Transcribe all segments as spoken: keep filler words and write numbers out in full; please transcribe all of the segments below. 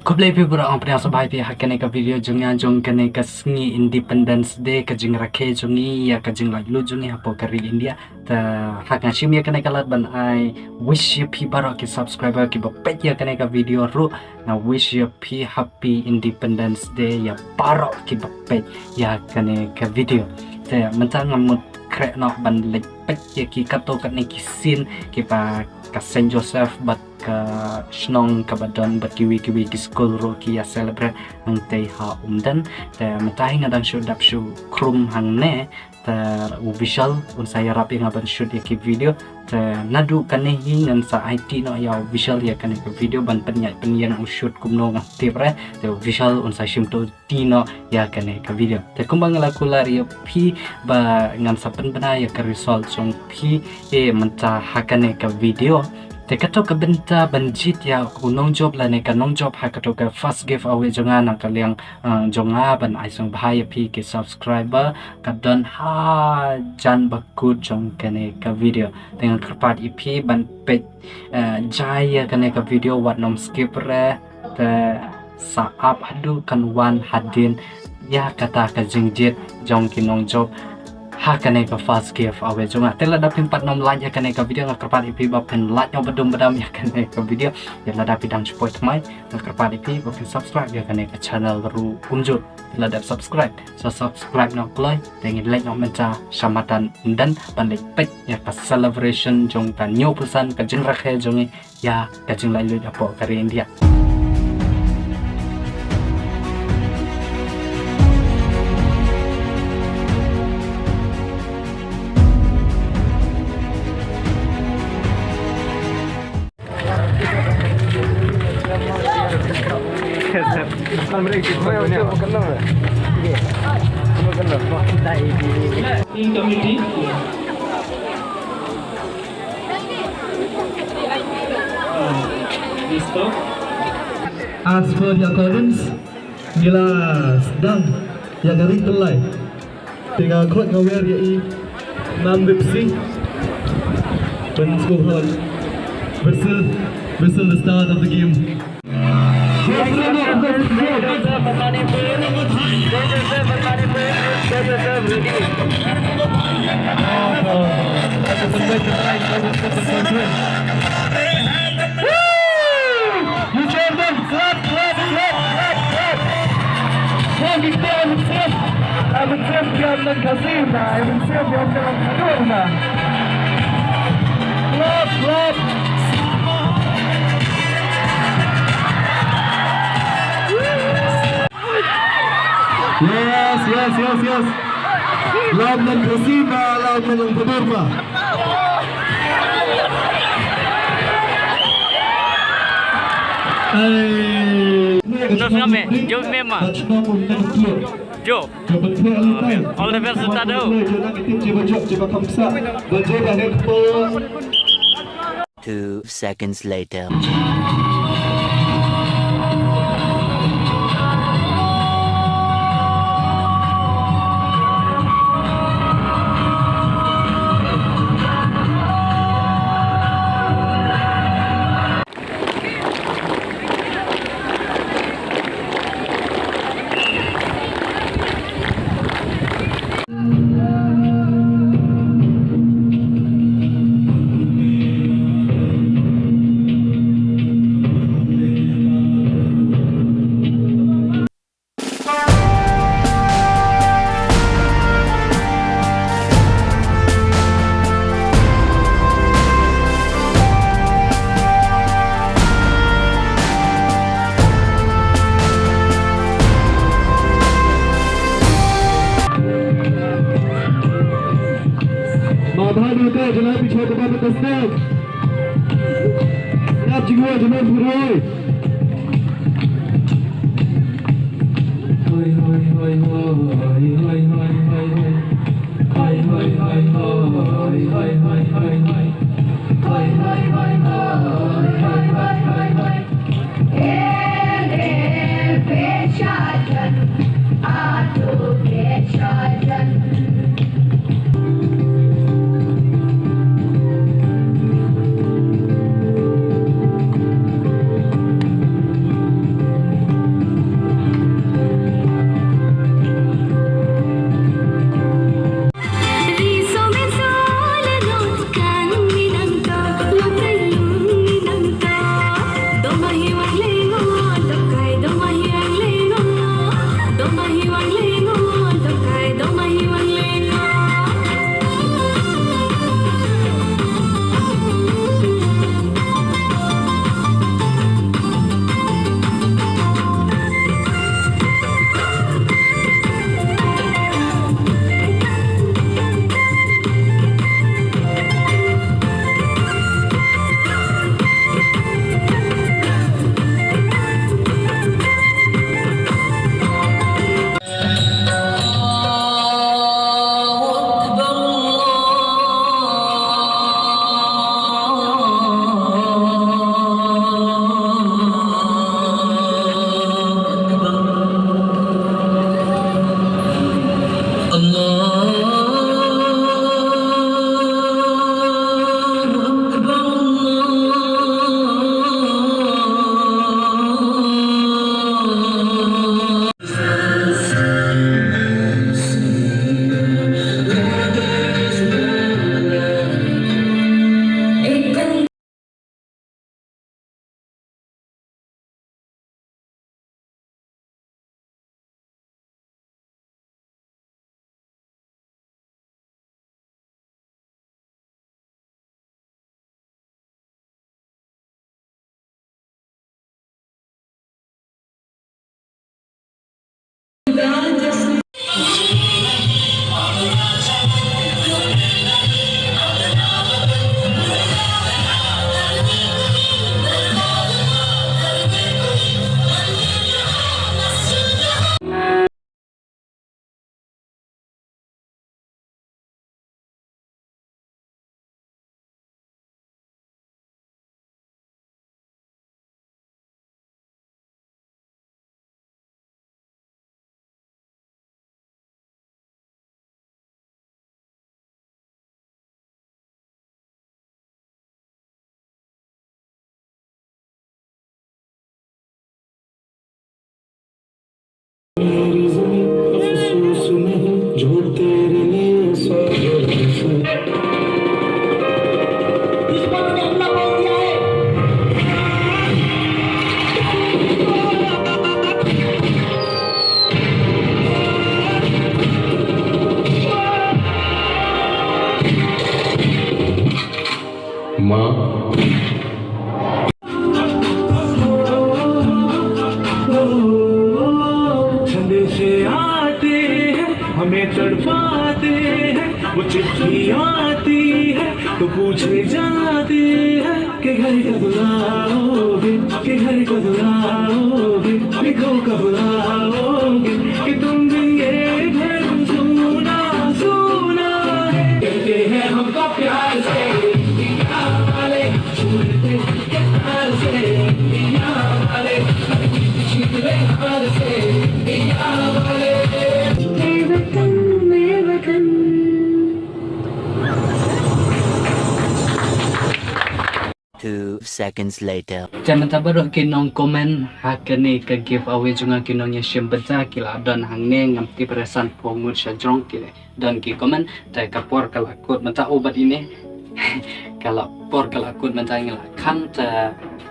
Khublei phi baroh, nga pdiang sngewbha ïa phi ha kane ka video jong nga jong kane ka sngi Independence Day, ka jingrakhe jong ngi ïa ka jinglaitluid jong ngi hapoh ka ri India. Te ha nga shim ïa kane ka lad ban ai wish ïa phi baroh ki subscriber kiba peit ïa kane ka video ruh. Nga wish ïa phi happy Independence Day ïa baroh kiba peit ïa kane ka video. Te mynta nga mut khreh noh ban leit peit ïa ki katto katne ki scene kiba ka Saint Joseph bad ka shnong kaba don bad kiwei kiwei ki skul ruh ki ïa celebrate hangtei ha Umden. Te mynta hi nga dang shu dap shu khrum hangne. Te u Vishal un sa ïarap ïa nga ban shoot ïa ki video. Te naduh kane hi ngan sa aiti noh ïa u Vishal ïa kane ka video ban pynïaid pynïeng u shoot kumno nga tip re. Te u Vishal un sa shim to ti noh ïa kane ka video. Te kumba nga la kular ïa phi ba ngan sa pynbna ïa ka result jong phi, eh, mynta ha kane ka video. Te kato ka bynta ban jied ïa u nongjop lane ka nongjop ha kato ka first giveaway jong nga na ka liang, eh, jong nga ban ai sngewbha ïa phi ki subscriber ka don hajan bakut jong kane ka video. Te nga kyrpad ïa phi ban peit, eh, jai ïa kane ka video wat nym skip re. Te sa ap haduh kan wan hadien ïa kata ka jingjied jong ki nongjop ha kane ka first giveaway jong nga. Te lada phim pat nym like ïa kane ka video nga kyrpad ïa phi ba phin like noh badum badam ïa kane ka video. Ïa lada phi dang shu poi thymmai nga kyrpad ïa phi ba phin subscribe ïa kane ka channel ruh kumjuh. Te lada subscribe sa subscribe noh kloi. Te ngin leit noh mynta sha matan Umden ban leit peit ïa ka celebration jong ka hynñiewphew san ka jingrakhe jong ngi ïa ka jinglaitluid hapoh ka ri India. Committee. As per the accordance, ngi la sdang ïa ka ring tyllai. Te nga khot nga wer ïa i Mam Bipsi. Ban sngewhun. Whistle, whistle the start of the game. You join them. Clap, clap, clap, clap, clap. Thank you, Evan Smith. Evan Smith, Evan Kasim, Evan Smith, Evan Kasim. Clap, clap. Yes, yes, yes, yes. Laut nan Kasim, laut nan yang pedurma. Hey. Terus kami, jom memang. Jo. All the best, Tado. Two seconds later. Mabha naka jala pichha ka ba ka stage. Snap jingwa jala puroi. Hoi hoi hoi hoi hoi hoi hoi hoi. Hoi hoi hoi hoi hoi hoi hoi hoi. Hoi hoi hoi hoi hoi hoi hoi hoi. मेरी ज़मीं, अफसोस नहीं, जो तेरे लिए सागर से। दुश्मनों ने हमला बोल दिया है। माँ। संदेशे आते हैं, हमें तड़पाते हैं, वो चिट्ठी आती है तो पूछे जाते हैं कि घर कब आओगे, कि घर कब आओगे, देखो कब आओगे, कि तुम बिन ये घर सूना सूना है। कहते हैं हमको प्यार से इंडिया वाले, छू लेते हैं प्यार से इंडिया वाले, हर चीज छीन ले हार से इंडिया वाले। मेरे वतन, मेरे वतन। Two seconds later. Te mynta baroh ki nong comment ha kane ka giveaway jong nga, ki nong ïashim bynta, ki la don hangne, ngam tip re sanphew ngut sha jrong ki don ki comment. Te ka por ka la kut mynta, u bad ine. Ka la por ka la kut mynta, ngi la khang, te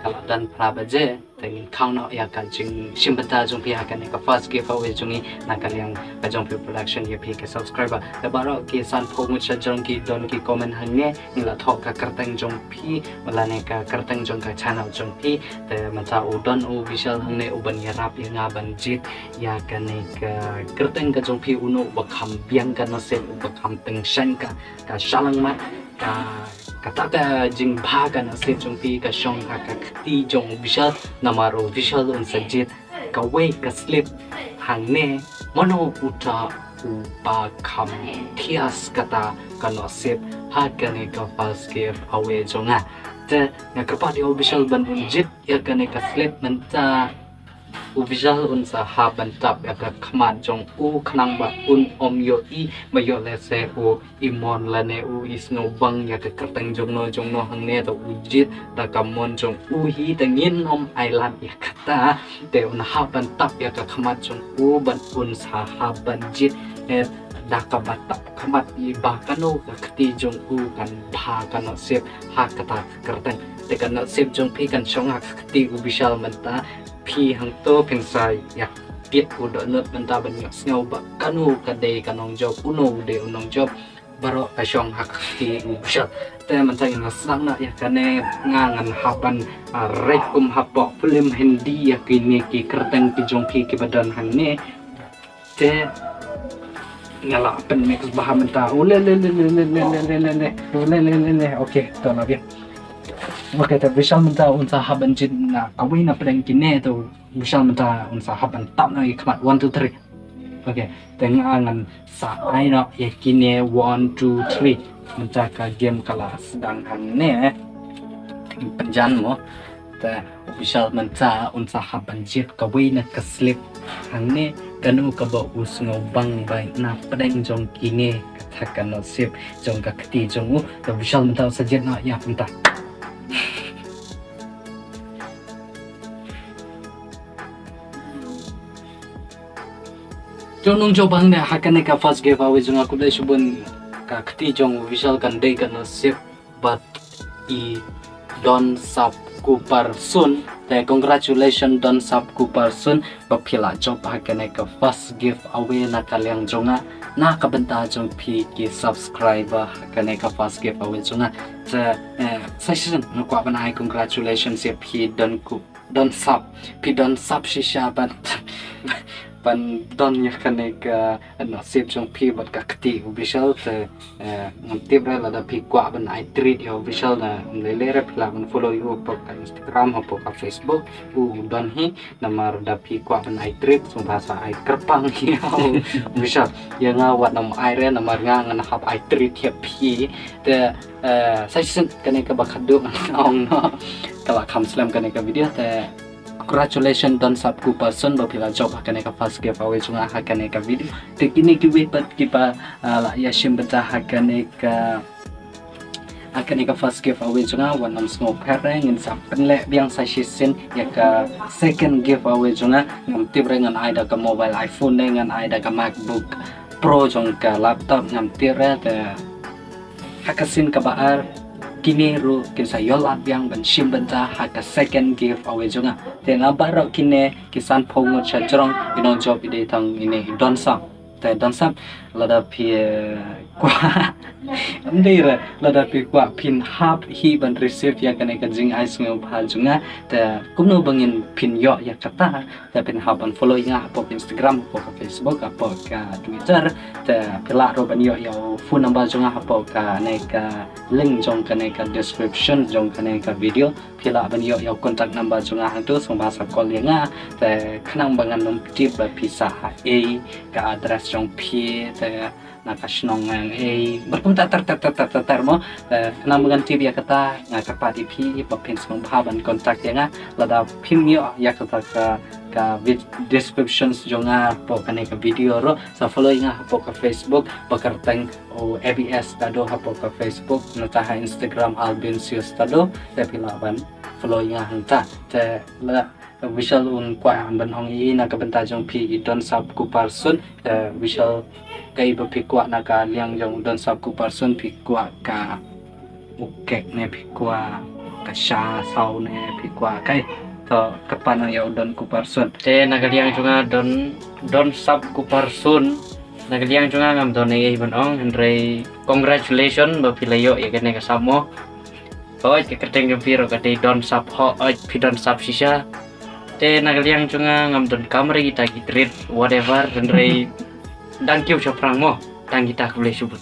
ka la don phra baje. Te ngin khang noh ïa ka jingshim bynta jong phi ha kane ka first giveaway jong ngi na ka liang ka Jong Phi Production ïa phi ki subscriber. Te baroh ki sanphew ngut sha jrong ki don ki comment hangne, ngi la thoh ka kyrteng jong phi, lane ka kyrteng jong ka channel jong phi. Te mynta u don u Vishal hangne u ban ïarap ïa nga ban jied ïa kane ka kyrteng ka jong phi, uno uba kham biang ka nasib, uba kham tyngshaiñ ka, ka shalangmat, ka, kata ka jingbha ka nasib jong phi ka shong ha ka kti jong u Vishal, namar u Vishal un sa jied kawei ka slip hangne, mano uta uba kham thiah kata ka nasib ha kane ka first giveaway jong nga. Te nga kyrpad ïa u Vishal ban un jied ïa kane ka slip mynta. U Vishal un sa hap ban tap ïa ka khmat jong u khnang ba un ym ïohi, ba ïoh lehse u imon lane u isngewbang ïa ka kyrteng jong no jong no hangne, te u jied da ka mon jong u hi, te ngin ym ailad ïa kata. Te un hap ban tap ïa ka khmat jong u bad un sa hap ban jied, eh, da kaba tap khmat hi ba kano ka kti jong u kan bha ka nasib ha kata ka kyrteng. Te ka nasib jong phi kan shong ha ka kti u Vishal mynta. Phi hangto phin sa ïa tied u dohnud mynta ban ïohsngew ba kano ka dei ka nongjop, uno u dei u nongjop. Baroh ka shong ha ka kti u Vishal. Te mynta ngin ïa sdang noh ïa kane, nga ngan hap ban, ah, reit kum hapoh film Hindi ïa kine ki kyrteng ki jong phi kiba don hangne. Te nga la pynmix bha mynta. U le le le le le le le le le le. U le le le le. Okay, to la biang. Okay, te Vishal mynta un sa hap ban jied na kawei na pdeng kine, te Vishal mynta un sa hap ban tap na ki khmat. One, two, three. Okay, te nga ngan sa ai noh ïa kine one, two, three. Mynta ka game ka la sdang hangne. Pynjan mo. Te u Vishal mynta un sa hap ban jied kawei na ka slip hangne, kano kaba u sngewbang ba na pdeng jong kine kata ka nasib jong ka kti jong u. Te u Vishal mynta un sa jied noh ïa mynta. Jong nongjop hangne ha kane ka first giveaway jong nga, khublei shibun. Ka kti jong u Vishal kan dei ka nasib bad i Don Sap Kuparsun. Te congratulations Don Sap Kuparsun ba phi la jop ha kane ka first giveaway na ka liang jong nga, na ka bynta jong phi ki subscriber ha kane ka first giveaway jong nga. Te, eh, sa shisien nga kwah ban ai congratulations ïa phi Don Ku Don Sap, phi Don Sap shisha ban, Ban don ïa kane ka nasib jong phi bad ka kti u Vishal te, eh, ngam tip re lada phi kwah ban ai treat ïa u Vishal na um lei lei re phi lah ban follow ïa u hapoh ka Instagram hapoh ka Facebook u don hi. Namar da phi kwah ban ai treat sngewbha sa ai kyrpang ïa u Vishal. Ïa nga wat nam ai re namar nga ngan hap ai treat ïa phi. Te, eh, sa shisien kane kaba khadduh ngan ong noh. Ka la kham slem kane ka video te congratulations Don Sap Cooperson ba phi la jop ha kane ka first giveaway jong nga ha kane ka video. Te kine kiwei pat kiba, ah, la ïa shim bynta ha kane ka, ha kane ka first giveaway jong nga wat nam sngewpher re ngin sa pynleh biang sa shisien ïa ka second giveaway jong nga. Ngam tip re ngan ai da ka mobile iPhone ne ngan ai da ka MacBook Pro jong ka laptop ngam tip re te ha ka sien kaba ar kine ruh kin sa ïoh lad biang ban shim bynta ha ka second giveaway jong nga. Te na baroh kine ki sanphew ngut sha jrong ki nongjop i dei tang ine i Don Sap. Te Don Sap lada phi, eh, kwah. Ym dei re lada phi kwah phin hap hi ban receive ïa kane ka jingai sngewbha jong nga. Te kumno ba ngin phin ïoh ïa kata. Te phin hap ban follow ïa nga hapoh Instagram, hapoh ka Facebook, hapoh ka Twitter. Te phi lah ruh ban ïoh ïa u phone number jong nga hapoh kane ka link jong kane ka description jong kane ka video. Phi lah ban ïoh ïa u contact number jong nga hangto sngewbha sa call ïa nga. Te khnang ba ngan ym tip ba phi sah ha ei ka address jong phi te na ka shnong ngan ei. Bad kumta ter ter ter ter ter ter mo. Te khnang ba ngan tip ïa kata nga kyrpad ïa phi ba phin sngewbha ban contact ïa nga lada phim ïoh ïa kata ka, ka vid-, descriptions jong nga hapoh kane ka video ruh. Sa follow ïa nga hapoh ka Facebook ba kyrteng u A B S Tado hapoh ka Facebook nangta ha Instagram Albin Sius Tado. Te phi lah ban follow ïa nga hangta. Te la Vishal un kwah ban ong i na ka bynta jong phi i Don Sap Cooperson. Te Vishal kaei ba phi kwah na ka liang jong u Don Sap Cooperson phi kwah ka u kek ne phi kwah ka sha saw ne phi kwah kaei. To kyrpad noh ïa u Don Cooperson. Te na ka liang jong nga Don, Don Sap Cooperson. Na ka liang jong nga ngam don ei ei ban ong hynrei congratulations ba phi la ïoh ïa kane ka sap mo. Hooid ka kyrteng jong phi ruh ka dei Don Sap hooid phi don sap shisha. Te na ka liang jong nga ngam don kam re kita ki treat whatever hynrei dang kiew shaphrang mo. Tang kita khublei shibun.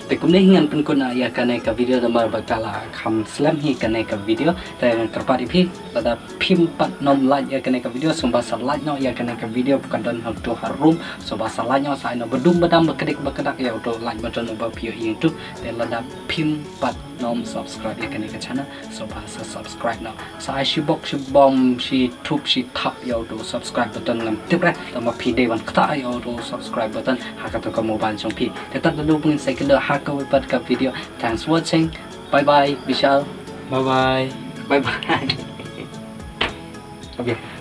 Te kumne hi ngan pynkut noh ïa kane ka video namar ba ka la kham slem hi kane ka video. Te ngan kyrpad ïa phi lada phim pat nym like ïa kane ka video sngewbha sa like noh ïa kane ka video ba ka don hangto harum sngewbha sa like noh sa ai noh ba dum ba dam ba kdik ba kdak ïa uto like button uba phi ïoh ïa uto. Te lada phim pat nym subscribe ïa kane ka channel sngewbha sa subscribe noh. Sa ai shi bok shi bom shi thup shi thap ïa uto subscribe button ngam tip re tang ba phi dei ban ktah ïa uto subscribe button ha kato ka mobile jong phi. Te tad da dei ba ngin sa ïakynduh ha kawei pat ka video. Thanks for watching. Bye bye Vishal. Bye bye. Bye bye. Okay.